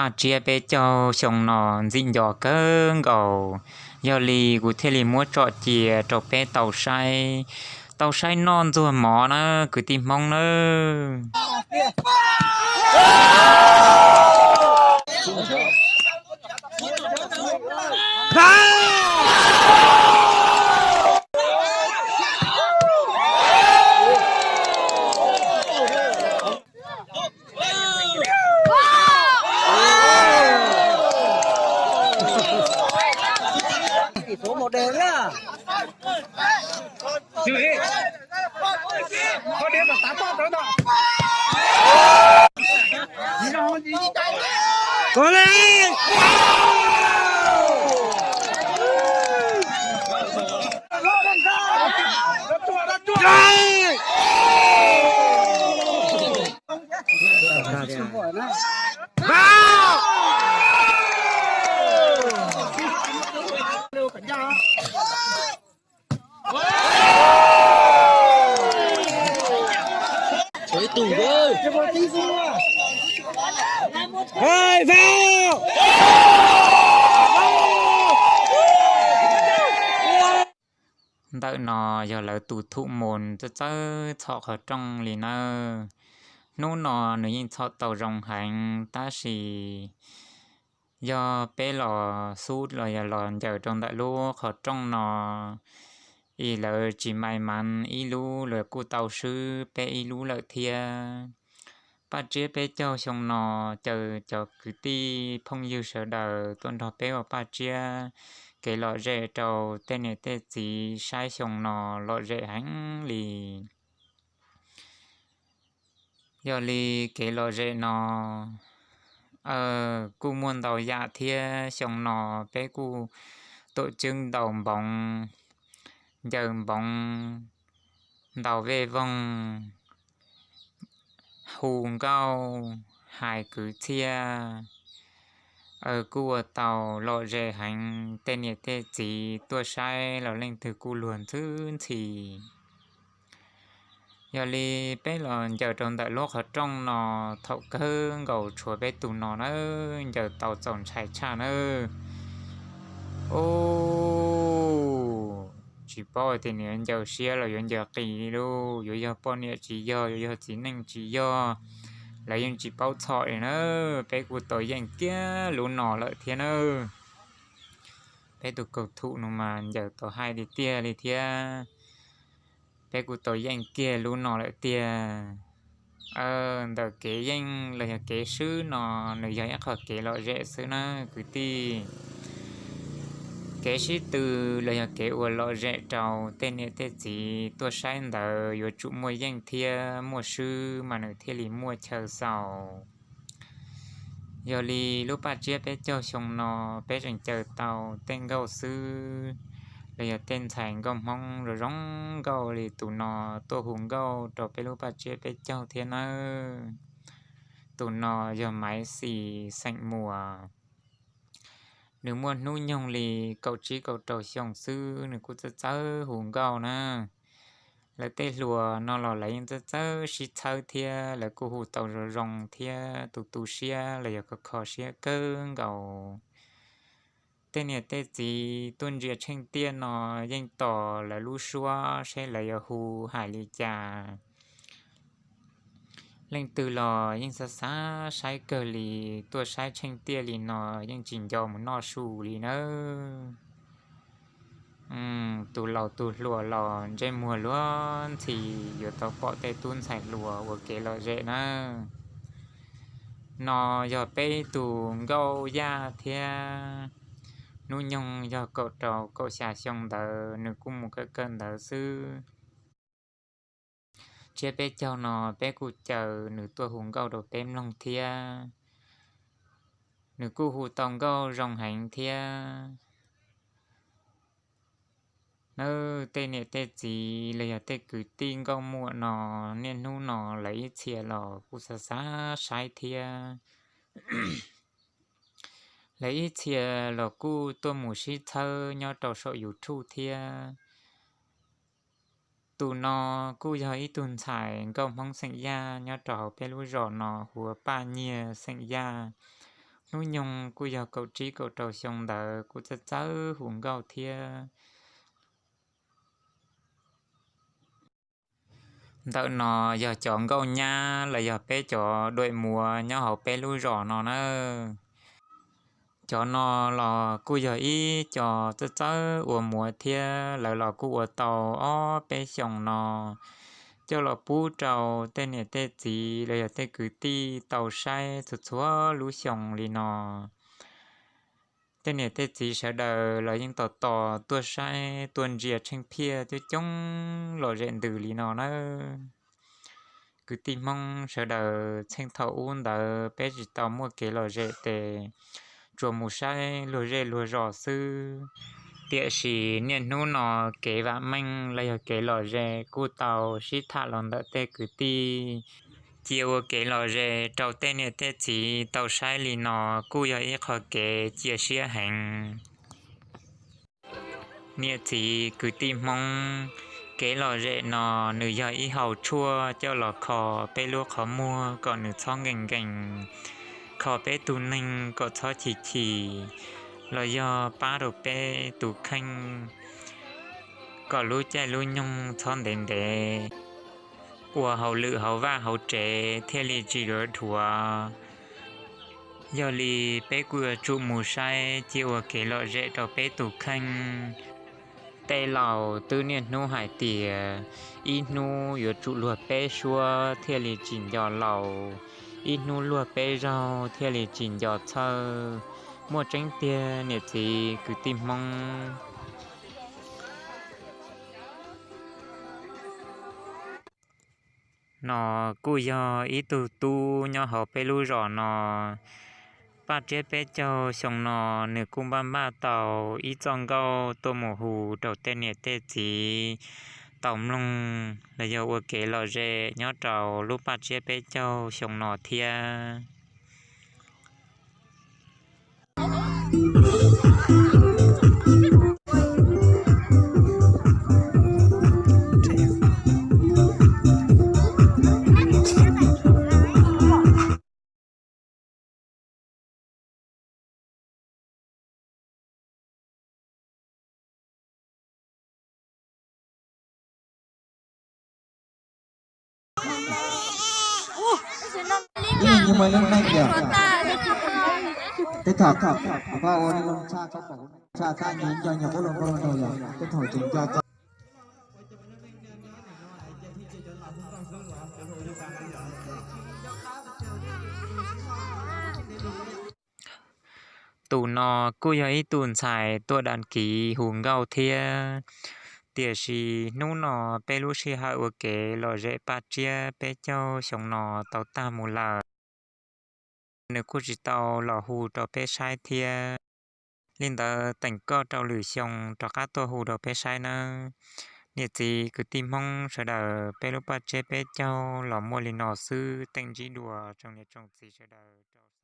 Paj Tsiab peb caug xyoo no ntxim nco kawg nkaus, yog li kuv thiaj li muab tsom cia rau peb tau saib, tau saib noj ntxuag mov na kwv tij Hmoob nawb. Ntawm no yog lawv tus thum mus txawj txhom qhov rooj li nawb. Hnub no nws yeej txhom tau zoo heev tab sis yog peb los xub los yog los ncaws rau ntawm lub qhov rooj no es lawv tsis mais mas ib lub los kuj tau swb peb ib lub lawm thiab. Paj Tsiab peb caug xyoo no caw cov kwv tij phooj ywg sawv daws tuaj nrog peb ua Paj Tsiab kev lom zem rau tej niam tej txiv saib xyoo no lom zem heev li. Yog li kev lom zem no kuj muaj ntau yam thiab. Xyoo no peb kuj tuam ceeb ntaus npoov, ncaws npoov, ntaus vej voog, hu nkauj, hais kwv txhiaj, kuj ua tau lom zem heev, tej niam tej txiv tuaj saib los leej twg kuj luag ntxhwb ntxhi. Yog li peb los ncaws rau ntawm lub qhov rooj no, thaum kawg nkaus tshuav peb tus no nawb, ncaws tau txaus ntshai tshaj nawb. Ub, tsis paub tias nws yuav ncaws siab los yuav ncaws qis li lauj, yuav yog poj niam tsis yog, yuav yog txiv neej tsis yog, lawv yeej tsis paub txhom li na. Peb kuj tau yeej kiag lub no lawm thiab nawb. Peb tus kaus thum no mas ncaws tau hais tiag tiag li thiab. Peb kuj tau yeej kiag lub no lawm tiag. Ntawm kev yeej los yog kev swb no, nws yog ib qho kev lom zem xwb na kwv tij. Kev sib tw los yog kev ua lom zem rau tej niam tej txiv tuaj saib ntawd yuav tsum muaj yeej thiab muaj swb mas nws thiaj li muaj chaw xaus. Yog li lub Paj Tsiab peb caug xyoo no peb tseem caw tau tej nkauj xwb, los yog tej ntxhais nkauj Hmoob zoo zoo nkauj li tus no tuaj hu nkauj rau peb lub Paj Tsiab peb caug thiab nawb. Tus no yog Maiv Xis xeem Muas. Nws muaj hnub nyoog li kaum tsib kaum rau xyoo xwb, nws kuj txawj txawj hu nkauj na. Lawv tej hluas no los lawv yeej txawj txawj sib txhawb thiab, lawv kuj hu tau zoo zoo thiab, tu tu siab los yog kho kho siab kawg nkaus. Tej niam tej txiv tuaj ntsia Tsheej Tiaj no yeej tos lawv lub suab seb lawv yuav hu hais li cas. Leej twg los yeej xav xav saib kawg li, tuaj saib Tsheej Tiaj li no yeej tsis nco mus noj su li nawb. Tus laus tus hluas los ntsej muag luag ntxhi yuav tau pom tej tub ntxhais hluas ua kev lom zem nawb. No yog peb tus nkauj Yaj thiab, hnub nyoog yog kaum rau kaum xya xyoo ntawd, nws kuj mus kawm kawm ntawv xwb. Tsiab peb caug no peb kuj caw nws tuaj hu nkauj rau peb mloog thiab. Nws kuj hu tau nkauj zoo heev thiab. Nawb, tej niam tej txiv los yog tej kwv tij nkauj muam no, niaj hnub no lawv ib txhia los kuj xav xav saib thiab. Lawv ib txhia los kuj tuaj mus sib txhawb nyob rau saum YouTube thiab. Tus no kuj yog ib tug ntxhais nkauj Hmoob xeem Yaj nyob rau hauv peb lub zos no hu ua Paj Nyiag xeem Yaj. Hnub nyoog kuj yog kaum tsib kaum rau xyoo ntawd, kuj txawj txawj hu nkauj thiab. Ntawm no yog cov nkauj nyab los yog peb cov duam muav nyob hauv peb lub zos no na. Cov no los kuj yog ib co txawj txawj ua muav thiab, lawv los kuj ua tau ob peb xyoos no, coj los pub rau tej niam tej txiv los yog tej kwv tij tau saib txhua txhua lub xyoo li no. Tej niam tej txiv sawv daws los yeej tos tos tuaj saib tuaj ntsia tsheej phiaj coob coob lom zem ntws li no nawb. Kwv tij Hmoob sawv daws, txheej thaum ub ntawd peb tsis tau muaj kev lom zem tes tsuas mus saib luag zej luag zos xwb. Tiam sis niaj hnub no kev vam meej los yog kev lom zem kuj tau sib tham los ntawm tej kwv tij, cia ua kev lom zem rau tej niam tej txiv tau saib li no kuj yog ib qho kev cia siab heev. Niam txiv kwv tij Hmoob, kev lom zem no nws yog ib hau tshuaj coj los kho peb lub qhov muag kom nws txhob nkees nkees, kho peb tus neeg kom txhob chim chim, los yog pab rau peb tus kheej kom lub caij lub nyoog txhob ntev ntev, ua hauj lwm hauv vaj hauv tsev thiaj li tsis dhuav dhuav. Yog li peb kuj yuav tsum mus saib cia ua kev lom zem rau peb tus kheej. Tej laus twb niaj hnub hais tias ib hnub yuav tsum luag peb suab thiaj li tsis nco laus, ib hnub luag peb zaug thiaj li tsis nco txhawj. Muaj tseeb tiag niam txiv kwv tij Hmoob. No kuj yog ib tug tub nyob hauv peb lub zos no. Paj Tsiab peb caug xyoo no nws kuj npaj npaj tau ib txoj nkauj tuaj mus hu rau tej niam tej txiv tau mloog los yog ua kev lom zem nyob rau lub Paj Tsiab peb caug xyoo no thiab. Ib nyuag nyob muaj lub neej yog tej thaum koj ua lub tshaj tshaj tag nyias nco nyias qub los npau los nraug yog tej thaum tseem nco txog. Tus no kuj yog ib tug ntxhais tuaj đăng ký hu nkauj thiab, tiam sis hnub no peb lub sij hawm ua kev lom zem Paj Tsiab peb caug xyoo no tau tag mus lawm, nws kuj tsis tau los hu rau peb saib thiab. Li ntawd teem koj rau lwm xyoo rov qab tuaj hu rau peb saib nawb. Niam txiv kwv tij Hmoob sawv daws, peb lub Paj Tsiab peb caug los muaj li no xwb, teem ntsib dua tsoom niam tsoom txiv sawv daws rau